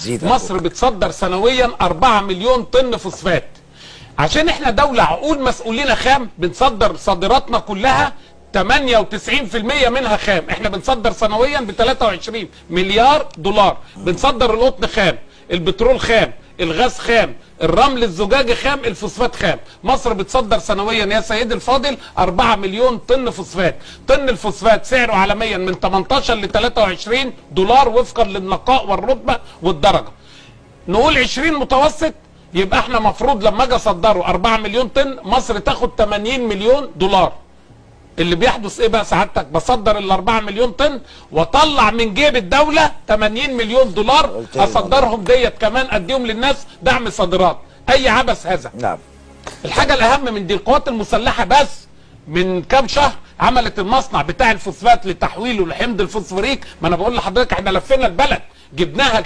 زيد. مصر بتصدر سنويا 4 مليون طن فوسفات. عشان احنا دولة عقول مسؤولين خام، بنصدر صادراتنا كلها 98% منها خام. احنا بنصدر سنويا ب 23 مليار دولار. بنصدر القطن خام، البترول خام، الغاز خام، الرمل الزجاجي خام، الفوسفات خام. مصر بتصدر سنويا يا سيدي الفاضل 4 مليون طن فوسفات. طن الفوسفات سعره عالميا من 18 ل 23 دولار وفقا للنقاء والرتبة والدرجة. نقول 20 متوسط، يبقى احنا مفروض لما اجي اصدره 4 مليون طن مصر تاخد 80 مليون دولار. اللي بيحدث ايه بقى سعادتك؟ بصدر ال 4 مليون طن واطلع من جيب الدولة 80 مليون دولار، اصدرهم ديت كمان اديهم للناس دعم صادرات. اي عبث هذا؟ نعم. الحاجة الاهم من دي، القوات المسلحة بس من كام شهر عملت المصنع بتاع الفوسفات لتحويله لحمض الفوسفوريك. ما انا بقول لحضرتك احنا لفينا البلد، جبناها.